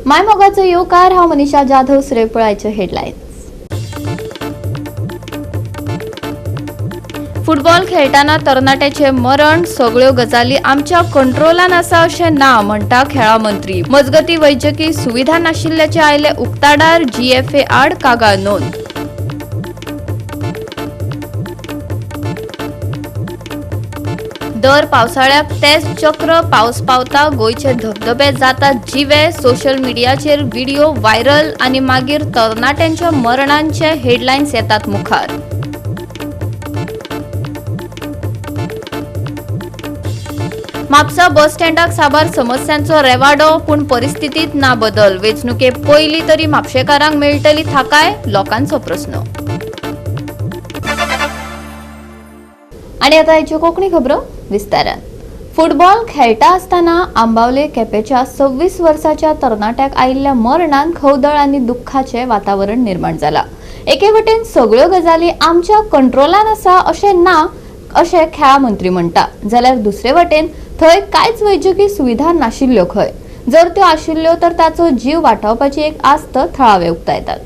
मायमोगाचो येवकार. हांव मनीषा Jadhav. सुरेपळाचे headlines. Football खेळटाना तरणाट्याचे मरण, सगळ्यो गजाली आमच्या कंट्रोलान आसा अशें ना म्हणटा खेळा मंत्री. मजगती वैजकी सुविधा नाशिल्ल्याचे आयले उक्ताडार, जीएफए आड कागाळ नोंद. दर पावसाळ्याक तेच चक्र, पावस पावता गोंयचे धबधबे जातात जिवे. सोशल मिडियाचेर व्हिडिओ व्हायरल आनी मागीर तरणाट्यांच्या मरणांचे हेडलायन्स येतात मुखार. म्हापसा बस स्टँडाक साबार समस्यांचो रेवाडो, पूण परिस्थितीत ना बदल. वेंचणुके पयलीं तरी म्हापशेकारांक मेळटली थाकाय, लोकांचो प्रस्न. आणि आता आयच्यो कोंकणी खबरो विस्तारान. फुटबॉल खेळटा आसतना आंबावले केपेच्या 26 वर्साच्या तरणाट्याक आयिल्ल्या मरणान खवदळ आनी दुख्खाचें वातावरण निर्माण जाला. एके वटेन सगळ्यो गजाली आमच्या कंट्रोलान आसा अशें ना अशें खेळा मंत्री म्हणटा, जाल्यार दुसरे वटेन थंय कांयच वैजकी सुविधा नाशिल्ल्यो खंय. जर त्यो आशिल्ल्यो तर ताचो जीव वाटावपाची एक आस्त थळावे उक्तायतात.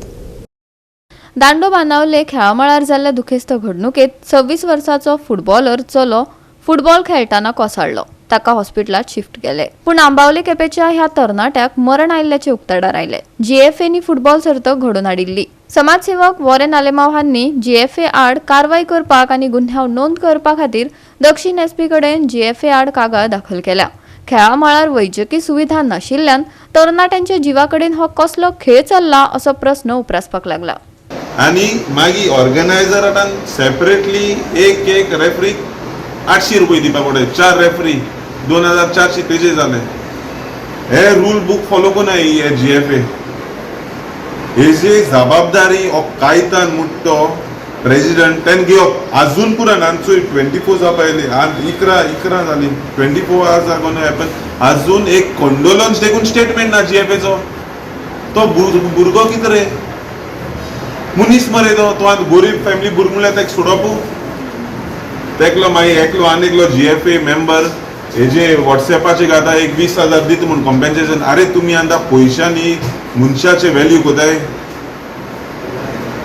दांडो बांदावले खेळामळार जाल्ल्या दुखेस्त घडणुकेत 26 वर्साचो फुटबॉलर चलो फुटबॉल खेळटाना कोसळ्ळो. ताका हॉस्पिटलात शिफ्ट केले, पूण आंबावले केपेच्या ह्या तरणाट्याक मरण आयिल्ल्याचे उक्ताडार आयले. जीएफएनी फुटबॉल सर्त घडोवन हाडिल्ली. समाजसेवक वॉरेन आलेमाव हांणी जीएफए आड कारवाय करपाक आनी गुन्यांव नोंद करपा खातीर दक्षिण एसपी कडेन जीएफए आड कागाळ दाखल केल्या. खेळा मळार वैजकी सुविधा नाशिल्ल्यान तरणाट्यांच्या जिवा कडेन हो कसलो खेळ चल्ला असो प्रस्न उप्रासपाक लागला. आणि मागीर ऑर्गनायझरान सेपरेटली एक एक रेफरीक 800 रुपये दिवपा पडले. चार रेफरी 2400 तेजे जाले. हे रूल बूक फॉलो कोनाय हे जीएफए. हेजी जबाबदारी हो कायतान म्हूण तो प्रेजिडंट तेन घेवप आजून पुरान. आमचो 24 जावपा आयली, आज 11 जाली, 24 आवर्स आर गोना हॅपन. आजून एक कंडोलन्स देखून स्टेटमेंट ना जीएफएचो. तो भुरगो कितें रे, मनीस मरे तो. तो आतां गोरीब फॅमिली भुरगो म्हणल्यार ताका सोडप? तेकलो मागीर एकलो आनी एकलो जीएफए मेंबर हेजे वॉट्सॅपाचेर घाता, एक 20,000 दिता म्हूण कॉम्पेन्सेशन. अरे, तुमी आतां पयशांनी मनशाचे व्हॅल्यू कोताय.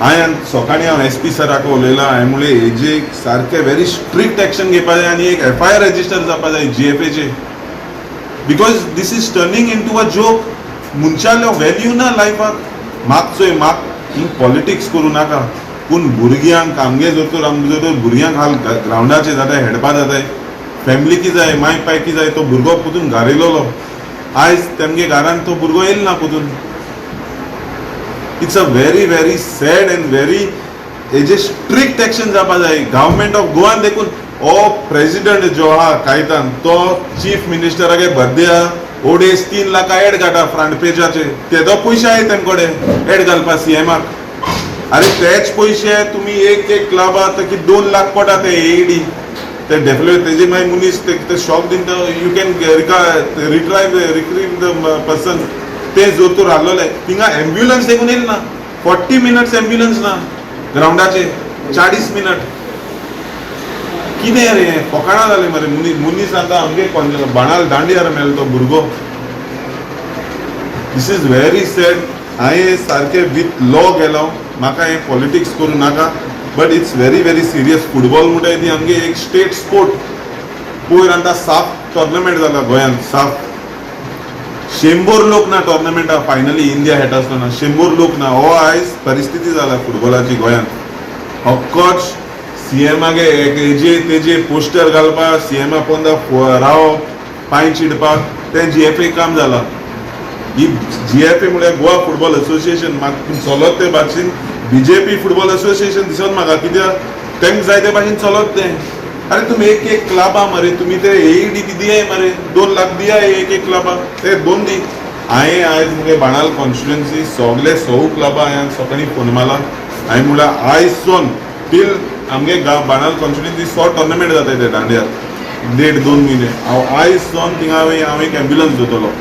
हांवें सकाळीं हांव एस पी सराक उलयलां. हांवें म्हणलें, हेजे सारकें व्हेरी स्ट्रिक्ट एक्शन घेवपा जाय आनी एक एफआयआर रजिस्टर जावपा जाय जीएफएचे, because this is turning into a joke. मनशालो value ना लायफाक. म्हाक चोय, म्हाक पॉलिटिक्स करूं नाका, पूण भुरग्यांक आमगे जर तर आमगे जर तर भुरग्यांक हाल ग्रावंडाचेर जाताय, हेडपा जाताय. फॅमिली की जाय, माय पाय की जाय. तो भुरगो पुतून घारिलोलो, आयज तेमगे घरान तो भुरगो येयल ना पुतून. It's a very very sad and very हेजे स्ट्रिक्ट एक्शन जावपा जाय गव्हर्मेंट ऑफ गोवान देखून. हो प्रेसिडेंट जो आहा कायतान, तो चीफ मिनिस्टरागे बद्या ओडेस 3 लाखा एड घाटा फ्रंट पेजाचे. तेदो पयशे आहाय तेम कडेन एड घालपा सीएमाक. अरे, तेच पयशे तुमी एक एक क्लबाक की 2 लाख पडटा ते एईडी, ते डेफिनेटली तेजे मागीर मनीस ते शॉक दिवन you can retrieve retrieve the person. ते जर तर आहलोले, थिंगा एम्ब्युलन्स देखून येयल ना. 40 मिनट्स एम्ब्युलन्स ना ग्रावंडाचे, 40 मिनट. कितें रे, फकाणां जालें मरे. मनीस मनीस आतां आमगे बाणाल दांडियार मेलो तो भुरगो. This is very sad. हांवें सारकें विथ लॉ गेलो. म्हाका हें पॉलिटिक्स करूं नाका, but it's very very serious. Football म्हणटाय ती आमगे एक स्टेट स्पोर्ट. पयर आतां साफ टोर्नामेंट जाला गोंयांत, साफ 100 लोक ना टोर्नामेंटा. फायनली इंडिया खेळटा आसतना 100 लोक ना. हो आयज परिस्थिती जाला फुटबॉलाची गोंयांत. हक्कोच सीएमागे हेजे तेजे पोस्टर घालपाक, सीएमा पोंदा रावप, पांय चिडपाक तें जीएफए काम जाला. ही जीएफए म्हळ्यार गोवा फुटबॉल एसोसिएशन म्हाका चलत ते भाशेन बीजेपी फुटबॉल एसोसिएशन दिसत म्हाका. कित्याक तांकां जाय ते भाशेन चलत तें. अरे, तुमी एक एक क्लबा मरे, तुमी ते एईडी बी दियाय मरे, 2 लाख दियाय एक एक क्लबा, ते दोन दी. हांवें आयज मुगे बाणाल कॉन्स्टिट्युएन्सी सगळे सौ क्लबां हांवें सकाळीं फोन मारला. हांवें म्हणल्यार आयज सोन टील आमगे गांव बाणाल कॉन्स्टिट्युएन्सी सो टोर्नामेंट जाता ते दांड्यार देड दोन म्हयने, हांव आयज सावन थिंगा हांवें एक एम्ब्युलन्स दवरतलो.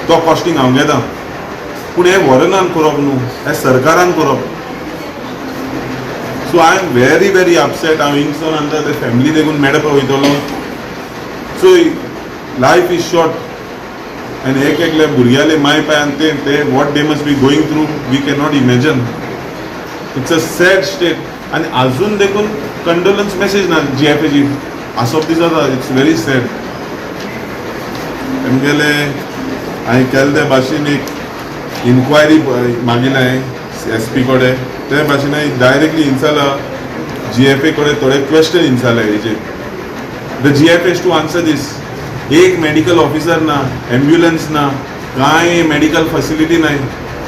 तो कॉस्टींग हांव घेता, पूण हें वॉरनान करप न्हू, हें सरकारान करप. So I am very very upset. हांव हिंगसून आतां ते फॅमिली देखून मेळपाक वयतलो. So life is short. आनी एक एकले भुरग्याले माय पायान ते ते what they must be going through we can not imagine. It's a sad state. आनी आजून देखून कंडोलन्स मेसेज ना जी एफ एची आसप दी जाता. It's very sad. तेमगेले हांवें केले ते भाशेन एक इन्क्वायरी मागिल्लें हांवें एस पी कडेन. ते भाशेन हांवें डायरेक्टली इन्साला जी एफ ए कडेन थोडे क्वेश्चन इन्साले हेजेर. The GFA to answer this. एक मेडिकल ऑफिसर ना, एम्ब्युलन्स ना, कांय मेडिकल फॅसिलिटी नाय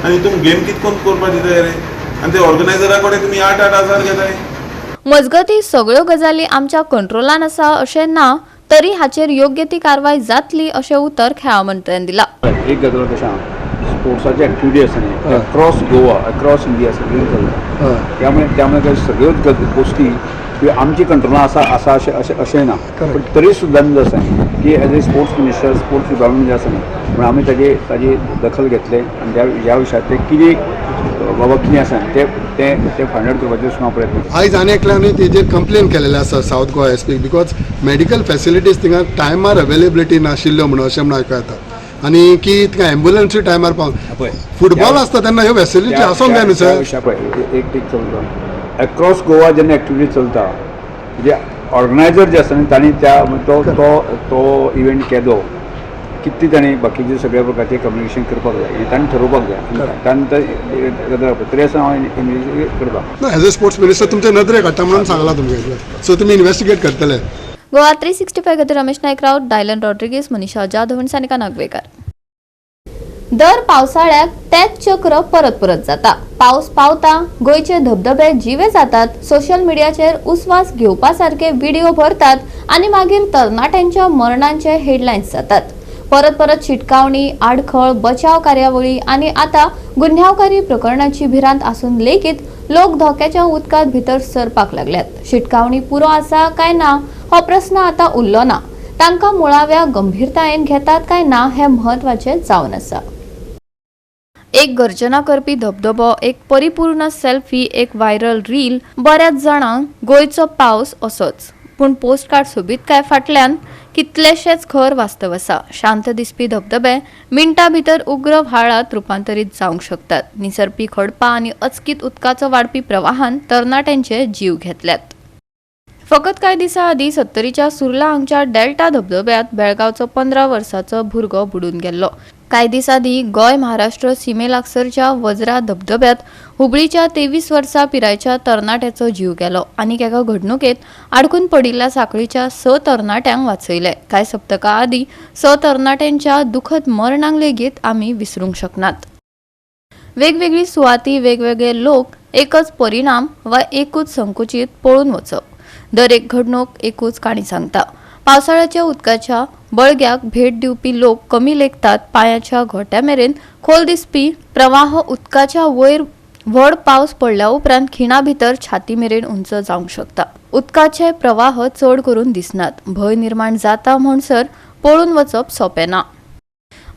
आनी तुमी गेम कितकोन करपा दिताय रे? आनी ते ऑर्गनायझरा कडेन तुमी 8-8 हजार घेताय. मजगतीं सगळ्यो गजाली आमच्या कंट्रोलान आसा अशें ना तरी हाचेर योग्य ती कारवाय जातली अशें उतर खेळां मंत्र्यान दिलां. एक गजाल कशें आहा, स्पोर्ट्साची एक्टिविटी आसा न्ही, अक्रॉस गोवा, अक्रॉस इंडिया सगळीं चलता. त्यामुळे काय सगळ्योच गोष्टी ह्यो आमची कंट्रोलान आसा आसा अशें अशें अशें ना, पण तरी सुद्दां आमी आसा की as a sports minister, sports department जे आसा न्ही, म्हणून आमी ताजी दखल घेतले आनी त्या ह्या विशयाचें कितें बाबा कितें आसा ते ते ते फायंड आवट करपाचें सुद्दां हांव प्रयत्न करता. आयज आनी एकल्यान तेजेर कंप्लेन केलेलें आसा south Goa S pick, because medical facilities थिंगा टायमार अवेलेबिलिटी नाशिल्ल्यो म्हणून अशें म्हणून आयकूं येता आनी की थिंगा एम्बुलन्सूय टायमार पावन पळय, फुटबॉल आसता तेन्ना ह्यो फेसिलिटी आसूंक जाय न्हू त्या सर. विशया पळय, एक एक चलता अक्रॉस गोवा जेन्ना एक्टिविटी चलता, जे ऑर्गनायझर जे आसा न्ही, तांणी त्या तो तो तो इव्हेंट केलो कितली तांणी बाकीचे सगळ्या प्रकारचे कम्युनिकेशन करपाक जाय हें तांणी ठरोवपाक जाय. आनी तांणी ते तरी आसा हांव इन्वेस्टिगेट करता. ना, एज अ स्पोर्ट्स मिनिस्टर तुमच्या नदरेक हाडटा म्हणून सांगलां तुमकां, सो तुमी इन्वेस्टिगेट करतले. गोवा 365 खातीर रमेश नायक राऊत, डायलन रॉड्रिगीस, मनीषा जाधव आनी सानिका नागवेकर. दर पावसाळ्याक तेच चक्र परत परत जाता. पावस पावता गोंयचे धबधबे जिवे जातात, सोशल मिडियाचेर उस्वास घेवपा सारके व्हिडिओ भरतात आनी मागीर तरणाट्यांच्या मरणांचे हेडलायन्स जातात. परत परत शिटकावणी, आडखळ, बचाव कार्यावळी आनी आतां गुन्यांवकारी प्रकरणाची भिरांत आसून लेगीत लोक धोक्याच्या उदकांत भितर सरपाक लागल्यात. शिटकावणी पुरो आसा काय ना हो प्रस्न आतां उरलो ना. तांकां मुळाव्या गंभीरतायेन घेतात काय ना हें म्हत्वाचें जावन आसा. एक गर्जना करपी धबधबो, एक परिपूर्ण सेल्फी, एक व्हायरल रील. बऱ्याच जाणांक गोंयचो पावस असोच, पूण पोस्टकार्ड सोबीतकाय फाटल्यान कितलेशेच खर वास्तव आसा. शांत दिसपी धबधबे मिनटां भितर उग्र व्हाळांत रुपांतरीत जावंक शकतात. निसरपी खडपां आनी अचकीत उदकाचो वाडपी प्रवाहान तरणाट्यांचे जीव घेतल्यात. फकत कांय दिसां आदीं सत्तरीच्या सुर्ला हांगच्या डेल्टा धबधब्यांत बेळगांवचो 15 वर्सांचो भुरगो बुडून गेल्लो. कांय दीस आदीं गोंय महाराष्ट्र सिमे लागसरच्या वज्रा धबधब्यांत हुबळीच्या 23 वर्सां पिरायेच्या तरणाट्याचो जीव गेलो. आनीक एका घडणुकेंत आडकून पडिल्ल्या सांखळीच्या स तरणाट्यांक वाचयले. कांय सप्तकां आदीं स तरणाट्यांच्या दुखद मरणांक लेगीत आमी विसरूंक शकनात. वेगवेगळी सुवाती, वेगवेगळे लोक, एकच परिणाम वा एकूच संकुचीत पळून वचप. दर एक घडणूक एकूच काणी सांगता. पावसाळ्याच्या उदकाच्या बळग्याक भेट दिवपी लोक कमी लेखतात. पांयाच्या घोट्या मेरेन खोल दिसपी प्रवाह उदकाच्या वयर व्हड पावस पडल्या उपरांत खिणा भितर छाती मेरेन उंच जावंक शकता. उदकाचे प्रवाह चड करून दिसनात. भंय निर्माण जाता म्हणसर पळून वचप सोंपें ना.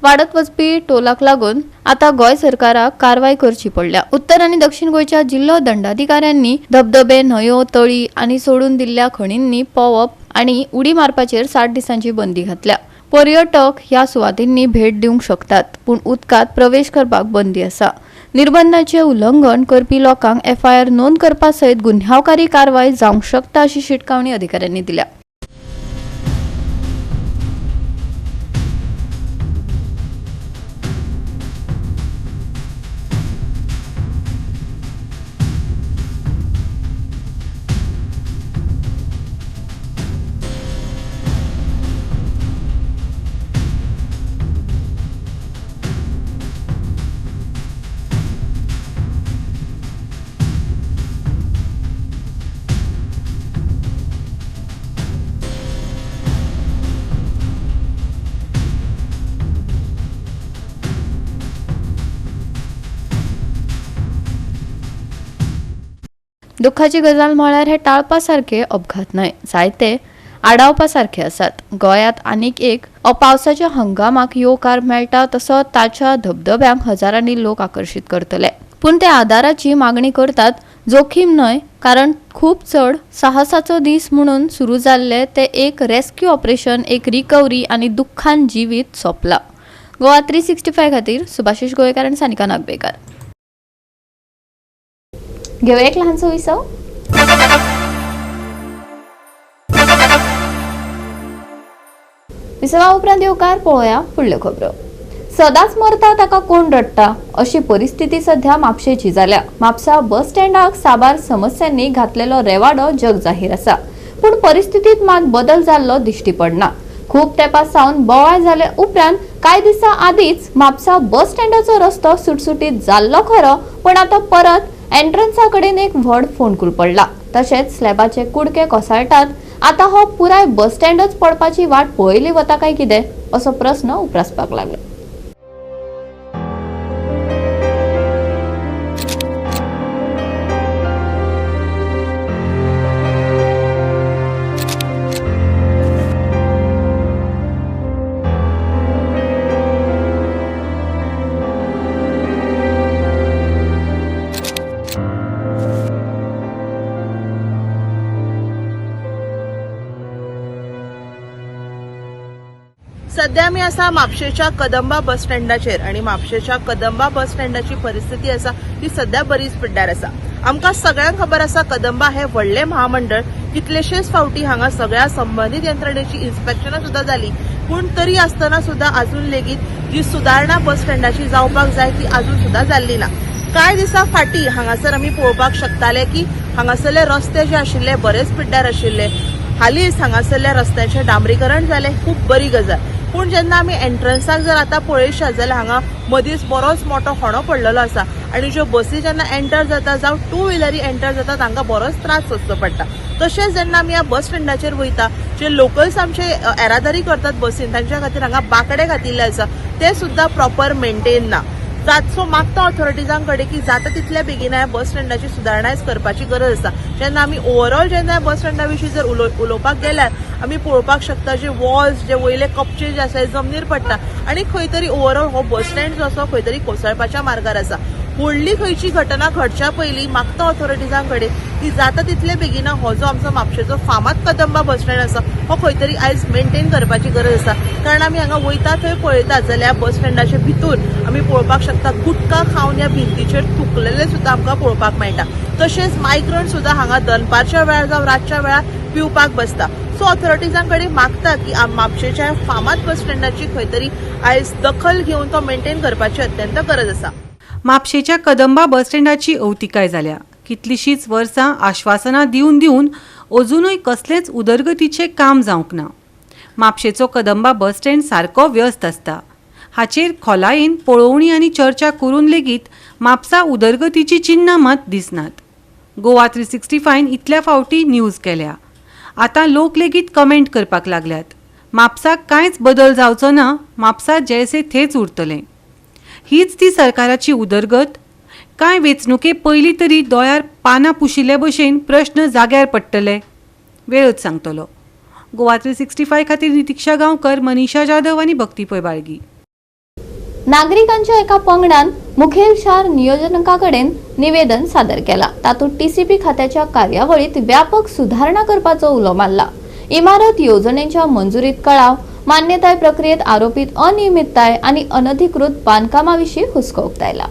वाडत वचपी टोलाक लागून आतां गोंय सरकाराक कारवाय करची पडल्या. उत्तर आनी दक्षिण गोंयच्या जिल्लो दंडाधिकाऱ्यांनी धबधबे, न्हंयो, तळी आनी सोडून दिल्ल्या खणींनी पोंवप आनी उडी मारपाचेर 60 दिसांची बंदी घातल्या. पर्यटक ह्या सुवातींनी भेट दिवंक शकतात, पूण उदकांत प्रवेश करपाक बंदी आसा. निर्बंधाचें उल्लंघन करपी लोकांक एफआयआर नोंद करपा सयत गुन्यांवकारी कारवाय जावंक शकता अशी शिटकावणी अधिकाऱ्यांनी दिल्या. दुख्खाची गजाल म्हळ्यार हे टाळपा सारके अपघात न्हय, जायते आडावपा सारके आसात. गोंयांत आनीक एक पावसाच्या हंगामाक येवकार मेळटा तसो ताच्या धबधब्यांक हजारांनी लोक आकर्शीत करतले, पूण ते आदाराची मागणी करतात, जोखीम न्हय. कारण खूब चड साहसाचो दीस म्हणून सुरू जाल्ले ते एक रेस्क्यू ऑपरेशन, एक रिकवरी आनी दुख्खान जिवीत सोंपला. गोवा 365 खातीर सुभाषिश गोवेकार आनी सानिका नागबेकार. घेवया एक ल्हानसो विसव. विसवा उपरांत येवकार पळोवया फुडल्यो खबरो. सदांच मरता ताका कोण रडटा अशी परिस्थिती सध्या म्हापशेची जाल्या. म्हापसा बस स्टँडाक साबार समस्यांनी घातलेलो रेवाडो जग जाहीर आसा, पूण परिस्थितीत मात बदल जाल्लो दिश्टी पडना. खूब तेंपा सावन बोवाळ जाले उपरांत कांय दिसां आदींच म्हापसा बस स्टँडाचो रस्तो सुटसुटीत जाल्लो खरो, पण आतां परत एंट्रन्सा कडेन एक व्हड फोंडकूल पडला. तशेंच स्लॅबाचे कुडके कोसळटात. आतां हो पुराय बस स्टँडच पडपाची वाट पळयली वता काय कितें असो प्रस्न उप्रासपाक लागला. सध्या आमी आसा म्हापशेच्या कदंबा बस स्टँडाचेर आनी म्हापशेच्या कदंबा बस स्टँडाची परिस्थिती आसा ती सध्या बरीच पिड्ड्यार आसा. आमकां सगळ्यांक खबर आसा कदंबा हे व्हडलें महामंडळ, कितलेशेच फावटी हांगा सगळ्या संबंदीत यंत्रणेची इन्स्पेक्शनां सुद्दां जाली, पूण तरी आसतना सुद्दां आजून लेगीत जी सुदारणा बस स्टँडाची जावपाक जाय ती आजून सुद्दां जाल्ली ना. कांय दिसां फाटीं हांगासर आमी पळोवपाक शकताले की हांगासरले रस्ते जे आशिल्ले बरेच पिड्ड्यार आशिल्ले. हालींच हांगासरल्या रस्त्याचें डांबरीकरण जालें, खूब बरी गजाल. पूण जेन्ना आमी एंट्रन्साक जर आतां पळयशात जाल्यार हांगा मदींच बरोच मोठो होणो पडलेलो आसा आनी ज्यो बसी जेन्ना एंटर जाता जावं टू व्हिलरी एंटर जाता तांकां बरोच त्रास सोंसचो पडटा. तशेंच जेन्ना आमी ह्या बस स्टँडाचेर वयता जे लोकल्स आमचे येरादारी करतात बसीन तांच्या खातीर हांगा बांकडे घातिल्ले आसा ते सुद्दां प्रॉपर मेंटेन ना. सो मागता ऑथॉरिटीजां कडेन की जाता तितल्या बेगीन ह्या बस स्टँडाची सुदारणाय करपाची गरज आसा. जेन्ना आमी ओवरऑल जेन्ना बस स्टँडा विशीं जर उलोवपाक गेल्यार आमी पळोवपाक शकता जे वॉल्स जे वयले कपचे जे आसा जमनीर पडटा आनी खंय तरी ओवरऑल हो बस स्टँड जो आसा खंय तरी कोसळपाच्या मार्गार आसा. व्हडली खंयची घटना घडच्या पयलीं मागता ऑथॉरिटीजां कडेन की जाता तितले बेगीन हो जो आमचो म्हापशेचो फामाद कदंबा बस स्टँड आसा हो खंय तरी आयज मेंटेन करपाची गरज आसा. कारण आमी हांगा वयता थंय पळयतात जाल्यार बस स्टँडाचे भितूर आमी पळोवपाक शकता गुटखा खावन ह्या भिंतीचेर थुकलेले सुद्दां आमकां पळोवपाक मेळटा. तशेंच मायग्रंट सुद्दां हांगा दनपारच्या वेळार जावं रातच्या वेळार पिवपाक बसता. सो ऑथॉरिटीजां कडेन मागता की म्हापशेच्या फामाद बस स्टँडाची खंय तरी आयज दखल घेवन तो मेंटेन करपाची अत्यंत गरज आसा. म्हापशेच्या कदंबा बस स्टँडाची अवतिकाय जाल्या. कितलीशींच वर्सां आश्वासनां दिवन दिवन अजुनूय कसलेंच उदरगतीचें काम जावंक ना. म्हापशेचो कदंबा बस स्टँड सारको व्यस्त आसता. हाचेर खोलायेन पळोवणी आनी चर्चा करून लेगीत म्हापसा उदरगतीचीं चिन्नां मात दिसनात. गोवा 365 इतल्या फावटी न्यूज केल्या. आतां लोक लेगीत कमेंट करपाक लागल्यात. म्हापसाक कांयच बदल जावचो ना, म्हापसा जैसे थेच उरतलें. हीच ती सरकाराची उदरगत? कांय वेंचणुके पयलीं तरी दोळ्यार पानां पुशिल्ले भशेन प्रश्न जाग्यार पडटले, वेळच सांगतलो. गोवा 365 खातीर नितिक्षा गांवकर, मनीषा जाधव आनी भक्ती पै बाळगी. नागरिकांच्या एका पंगडान मुखेल शार नियोजका कडेन निवेदन सादर केला. तातूंत टीसीपी खात्याच्या कार्यावळीत व्यापक सुधारणा करपाचो उलो मारला. इमारत येवजणेच्या मंजुरीत कळाव, मान्यताय प्रक्रियेत आरोपीत अनियमितताय आनी अनधिकृत बांदकामा विशीं हुस्को उक्तायला.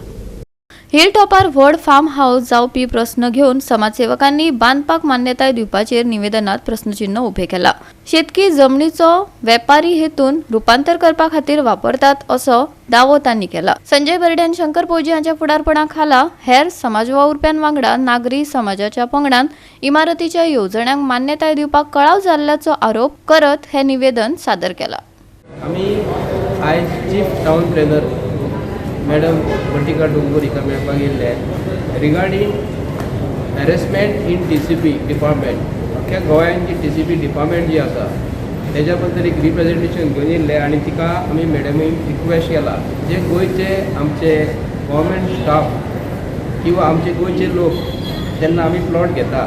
हिल टॉपार व्हड फार्म हाऊस जावपी प्रस्न घेवन समाजसेवकांनी बांदपाक मान्यताय दिवपाचेर निवेदनात प्रस्नचिन्ह उबें केलां. शेतकी जमनीचो वेपारी हेतून रुपांतर करपा खातीर वापरतात असो दावो तांणी केला. संजय बर्डे आनी शंकर पोजी हांच्या फुडारपणा खाला हेर समाज वावुरप्यां वांगडा नागरी समाजाच्या पंगडान इमारतीच्या येवजण्यांक मान्यताय दिवपाक कळाव जाल्ल्याचो आरोप करत हे निवेदन सादर केलां. आमी आयज chief town planner madam Vatika Dongar हिका मेळपाक येयल्ले regarding harassment in TCP department. अख्ख्या गोंयान जी टीसीपी डिपार्टमेंट जी आसा तेज्या बद्दल एक रिप्रेजेंटेशन घेवन येयल्ले आनी तिका आमी मॅडमीक रिक्वेस्ट केला जे गोंयचे आमचे गव्हर्मेंट स्टाफ किंवा आमचे गोंयचे लोक जेन्ना आमी प्लॉट घेता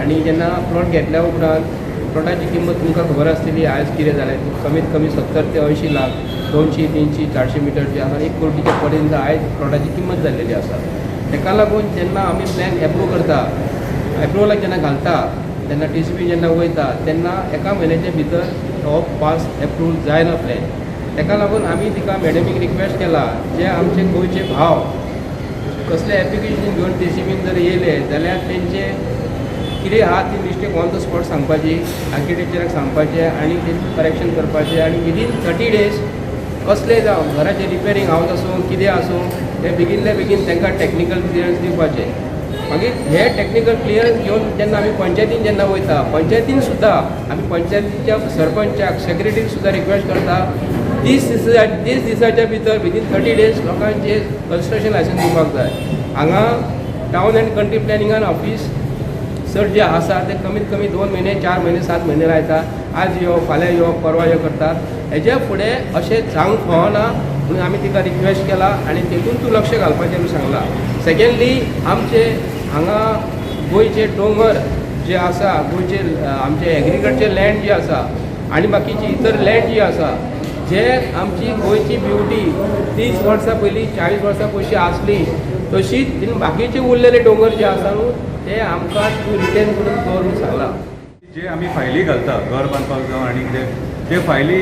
आनी जेन्ना प्लॉट घेतल्या उपरांत प्लॉटाची किंमत तुमकां खबर आसतली आयज कितें जालें, कमीत कमी 70 ते 80 लाख, 200, 300, 400 मिटर जे आसा 1 कोटीच्या पर्यंत आयज प्लॉटाची किंमत जाल्लेली आसा. तेका लागून जेन्ना आमी प्लॅन एप्रूव करता, एप्रुवलाक जेन्ना घालता तेन्ना टीसीपी जेन्ना वयता तेन्ना एका म्हयन्याच्या भितर हो पास एप्रूव जायना प्लॅन. ताका लागून आमी तिका मॅडमीक रिक्वेस्ट केला जे आमचे गोंयचे भाव कसले एप्लिकेशन घेवन टीसीपीन जर येयले जाल्यार तेंचे कितें आहा ती मिस्टेक ऑन the spot सांगपाची, आर्किटेक्चराक सांगपाचें आनी तें करेक्शन करपाचें आनी विदीन 30 डेज कसलें जावं घराचें रिपेरींग हावज आसूं कितें आसूं तें बेगिनल्या बेगीन तांकां टॅक्निकल क्लियरन्स दिवपाचें. मागीर हे टॅक्निकल क्लियरन्स घेवन जेन्ना आमी पंचायतीन जेन्ना वयता पंचायतीन सुद्दां आमी पंचायतीच्या सरपंचाक सेक्रेटरीक सुद्दां रिक्वेस्ट करता 30 दिसाच्या भितर विदीन 30 डेज लोकांचे कन्स्ट्रक्शन लायसन्स दिवपाक जाय. हांगा टावन अँड कंट्री प्लॅनिंगान ऑफीस सर जे आसा ते कमीत कमी 2 म्हयने 4 म्हयने 7 म्हयने लायता. आज यो फाल्यां यो परवा यो करतात. हेज्या फुडें अशें जावंक फावना म्हणून आमी तिका रिक्वेस्ट केला आनी तेतून तूं लक्ष घालपाचें आमी सांगलां. सेकेंडली आमचे हांगा गोंयचे दोंगर जे आसा, गोंयचे आमचे एग्रीकल्चर लँड जी आसा आनी बाकीची इतर लँड जी आसा, जे आमची गोंयची ब्युटी 30 वर्सां पयलीं 40 वर्सां पयलीं आसली तशीच बाकीचे उरलेले दोंगर जे आसा न्हू ते आमकां तूं रिटेन करून दवर म्हणून सांगलां. जे आमी फायली घालता घर बांदपाक जावं आनी कितें ते फायली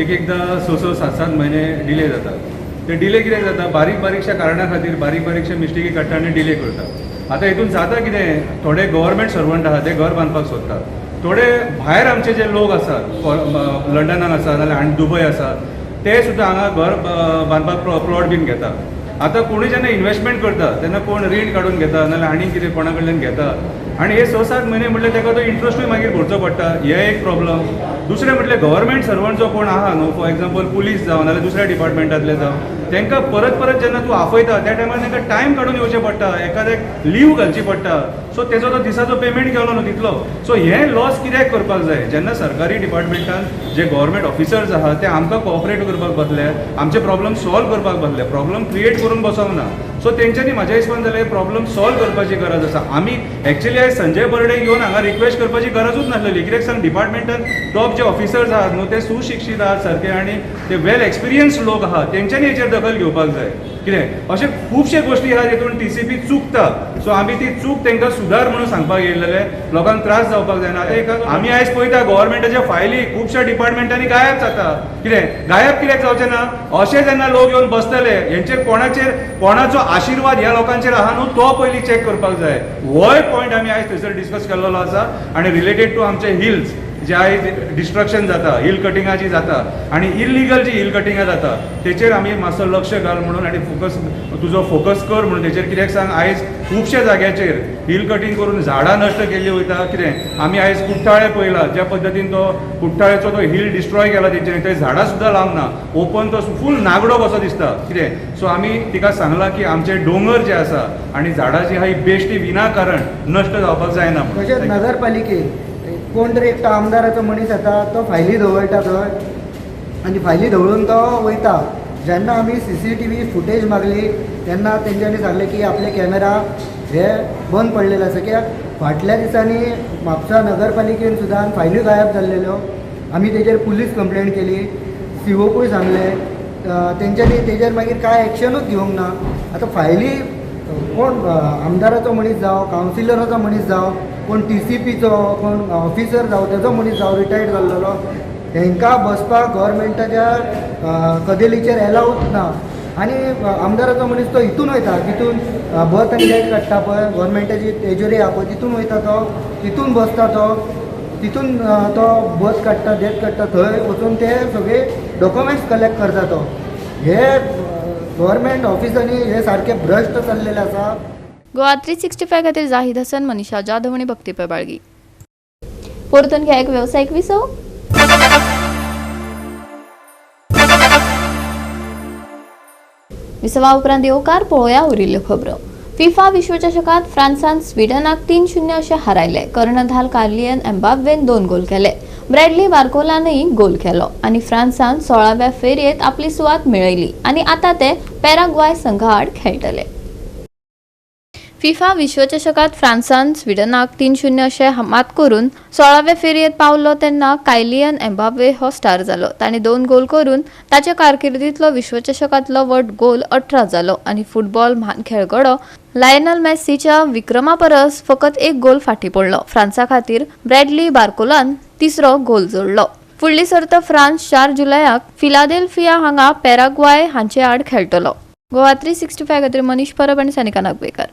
एक एकदां 6 6 7 7 म्हयने डिले जाता. ते डिले कित्याक जाता, बारीक बारीकशा कारणा खातीर बारीक बारीकशे मिस्टेकी काडटा आनी डिले करता. आतां हितून जाता कितें, थोडे गव्हर्मेंट सर्वंट आहा ते घर बांदपाक सोदतात, थोडे भायर आमचे जे लोक आसात लंडनान आसा नाजाल्यार आनी दुबय आसा ते सुद्दां हांगा घर बांदपाक प्लॉट बीन घेता. आतां कोणूय जेन्ना इन्वेस्टमेंट करता तेन्ना कोण रीण काडून घेता नाजाल्यार आनी कितें कोणा कडल्यान घेता आनी हे 6 7 म्हयने म्हटल्यार ताका तो इंट्रस्टूय मागीर भरचो पडटा. हें एक प्रॉब्लम. दुसरें म्हटल्यार गव्हर्मेंट सर्वंट जो कोण आहा न्हू, फॉर एग्जाम्पल पुलीस जावं नाजाल्यार दुसऱ्या डिपार्टमेंटांतले जावं, तांकां परत परत जेन्ना तूं आपयता त्या टायमार तांकां टायम काडून येवचें पडटा, एखाद्याक लीव घालची पडटा. सो तेजो तो दिसाचो पेमेंट गेलो न्हू तितलो. सो हें लॉस कित्याक करपाक जाय, जेन्ना सरकारी डिपार्टमेंटान जे गव्हर्मेंट ऑफिसर्स आहा ते आमकां कॉपरेट करपाक बसले, आमचे प्रॉब्लम सॉल्व करपाक बसले, प्रॉब्लम क्रिएट करून बसोंक ना. सो तेंच्यांनी म्हाज्या हिसपान जाल्यार प्रॉब्लम सॉल्व करपाची गरज आसा. आमी एक्चुअली आयज संजय बर्डे येवन हांगा रिक्वेस्ट करपाची गरजूच नासलेली, कित्याक सांग डिपार्टमेंटान टॉप जे ऑफिसर्स आहात न्हू ते सुशिक्षीत आहात सारके आनी ते वेल एक्सपिरियन्स लोक आहात, तेंच्यांनी हेचेर दखल घेवपाक जाय. कितें अशे खुबशे गोश्टी आहा जितून टीसीपी चुकता. सो आमी ती चूक तांकां सुदार म्हणून सांगपाक येयलेले, लोकांक त्रास जावपाक जायना. आतां एक आमी आयज पळयता गव्हर्मेंटाच्या फायली खुबश्या डिपार्टमेंटांनी गायब जाता. कितें गायब कित्याक जावचें ना, अशें जेन्ना लोक येवन बसतले हेंचेर कोणाचेर कोणाचो आशिर्वाद ह्या लोकांचेर आहा न्हू तो पयलीं चॅक करपाक जाय. होय पॉयंट आमी आयज थंयसर डिस्कस केल्लो आसा. आनी रिलेटेड टू आमचे हिल्स जे आयज डिस्ट्रक्शन जाता, हिल कटिंगा जी जाता आनी इलिगल जी हिल कटिंगां जाता तेचेर आमी मातसो लक्ष घाल म्हणून आनी फोकस तुजो फोकस कर म्हणून तेचेर. कित्याक सांग आयज खुबश्या जाग्याचेर हिल कटींग करून झाडां नश्ट केल्ली वयता. कितें आमी आयज कुठ्ठाळे पळयला, ज्या पद्दतीन तो कुठ्ठाळेचो तो हिल डिस्ट्रॉय केला तेंच्यांनी, थंय झाडां सुद्दां लावंक ना, ओपन तो फूल नागडो कसो दिसता. कितें सो आमी तिका सांगलां की आमचे दोंगर जे आसा आनी झाडां जी आहा ही बेश्टी विनाकारण नश्ट जावपाक जायना. तशेंच नगरपालिके कोण तरी एकटो आमदाराचो मनीस येता तो फायली धवळटा थंय आनी फायली धवळून तो वयता. जेन्ना आमी CCTV footage मागली तेन्ना तेंच्यांनी सांगलें की आपले कॅमेरा हे बंद पडलेले आसा, कित्याक फाटल्या दिसांनी म्हापसा नगरपालिकेन सुद्दां फायली गायब जाल्लेल्यो. आमी तेजेर पुलीस कंप्लेन केली, सीओकूय सांगलें, तेंच्यांनी तेजेर मागीर कांय एक्शनूच घेवंक ना. आतां फायली कोण आमदाराचो मनीस जावं, कावन्सिलराचो मनीस जावं, कोण TCPचो कोण ऑफिसर जावं, तेजो मनीस जावं रिटायर्ड जाल्लेलो, हेंकां बसपाक गव्हर्मेंटाच्या कदेलीचेर एलावच ना. आनी आमदाराचो मनीस तो हितून वयता, तितून बर्थ आनी डेथ काडटा पळय गव्हर्मेंटाची तेजोरी आहा पळय तितून वयता तो, तितून बसता तो, तितून तो बर्थ काडटा डेथ काडटा, थंय वचून ते सगळे डॉक्युमेंट्स कलेक्ट करता तो. हे गव्हर्मेंट ऑफिसांनी हे सारके भ्रश्ट चल्लेले आसा. गोवा 365 खातीर जाहीद हसन, मनीषा जाधव आनी भक्ती पेबाळगी. परतून घ्या एक वेवसायीक विसव. विसवा उपरांत येवकार पळोवया उरिल्ल्यो खबरो. फिफा विश्वचषकात फ्रांसान स्वीडनाक 3-0 अशें हारायलें. कर्णधार कार्लियन एम्बाप्पेन 2 गोल केले, ब्रॅडली बार्कोलानय गोल केलो आनी फ्रांसान 16व्या फेरयेंत आपली सुवात मेळयली आनी आतां ते पॅराग्वाय संघा आड खेळटले. फिफा विश्वचषकात फ्रांसान स्वीडनाक 3-0 अशें मात करून 16व्या फेरयेंत पावलो तेन्ना कायलियन एम्बाप्पे हो स्टार जालो. ताणें 2 गोल करून ताचे कारकिर्दींतलो विश्वचषकांतलो वट गोल 18 जालो आनी फुटबॉल म्हान खेळगडो लायनल मेस्सीच्या विक्रमा परस फकत 1 गोल फाटीं पडलो. फ्रांसा खातीर ब्रॅडली बार्कोलान 3रो गोल जोडलो. फुडली सर्त फ्रांस 4 जुलयाक फिलाडेल्फिया हांगा पॅराग्वाय हांचे आड खेळटलो. गोवा 365 खातीर मनीष परब आनी सानिका नागवेकर.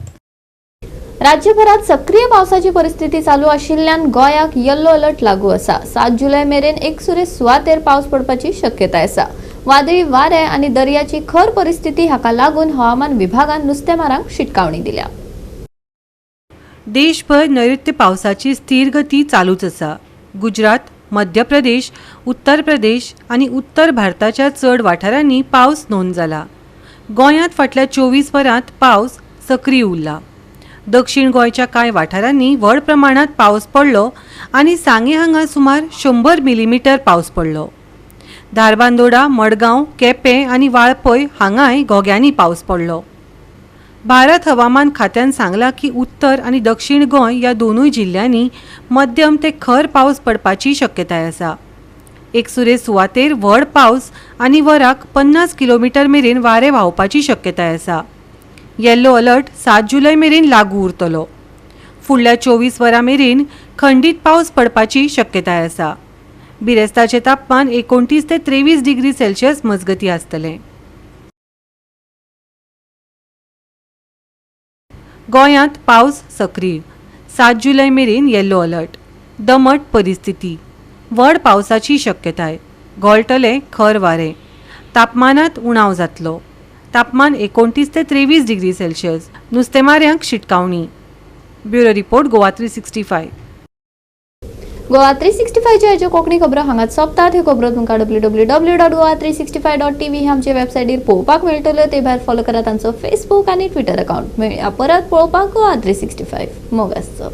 राज्यभरात सक्रीय पावसाची परिस्थिती चालू आशिल्ल्यान गोंयाक येल्लो अलर्ट लागू आसा. 7 जुलय मेरेन एकसुरे सुवातेर पावस पडपाची शक्यताय आसा. वादळी वारें आनी दर्याची खर परिस्थिती हाका लागून हवामान विभागान नुस्तेमारांक शिटकावणी दिल्या. देशभर नैऋत्य पावसाची स्थिर गती चालूच आसा. गुजरात, मध्य प्रदेश, उत्तर प्रदेश आनी उत्तर भारताच्या चड वाठारांनी पावस नोंद जाला. गोंयांत फाटल्या 24 वरांत पावस सक्रीय उरला. दक्षिण गोंयच्या कांय वाठारांनी व्हड प्रमाणांत पावस पडलो आनी सांगें हांगा सुमार 100 मिलीमिटर पावस पडलो. धारबांदोडा, मडगांव, केपें आनी वाळपय हांगाय घोग्यांनी पावस पडलो. भारत हवामान खात्यान सांगलां की उत्तर आनी दक्षिण गोंय ह्या दोनूय जिल्ल्यांनी मध्यम ते खर पावस पडपाची शक्यताय आसा. एकसुरे सुवातेर व्हड पावस आनी वराक 50 किलोमिटर मेरेन वारें व्हांवपाची शक्यताय आसा. येल्लो अलर्ट 7 जुलय मेरेन लागू उरतलो. फुडल्या 24 वरां मेरेन खंडीत पावस पडपाची शक्यताय आसा. बिरेस्ताचें तापमान 29 ते 23 डिग्री सेल्सियस मजगतीं आसतलें. गोंयांत पावस सक्रीय. 7 जुलय मेरेन येल्लो अलर्ट. दमट परिस्थिती, व्हड पावसाची शक्यताय, घोळटलें खर वारें, तापमानांत उणाव जातलो. तापमान 29 ते 23 डिग्री सेल्सियस. नुस्तेमाऱ्यांक शिटकावणी. Bureau report, Goa 365. Goa 365च्यो ह्यो कोंकणी खबरो हांगाच सोंपतात. ह्यो खबरो तुमकां www.goa365.tv ह्या आमच्या वेबसायटीर पळोवपाक मेळटल्यो. ते भायर फॉलो करात आमचो फेसबूक आनी ट्विटर अकाउंट. मेळया परत पळोवपाक गोवा 365. मोग आसचो.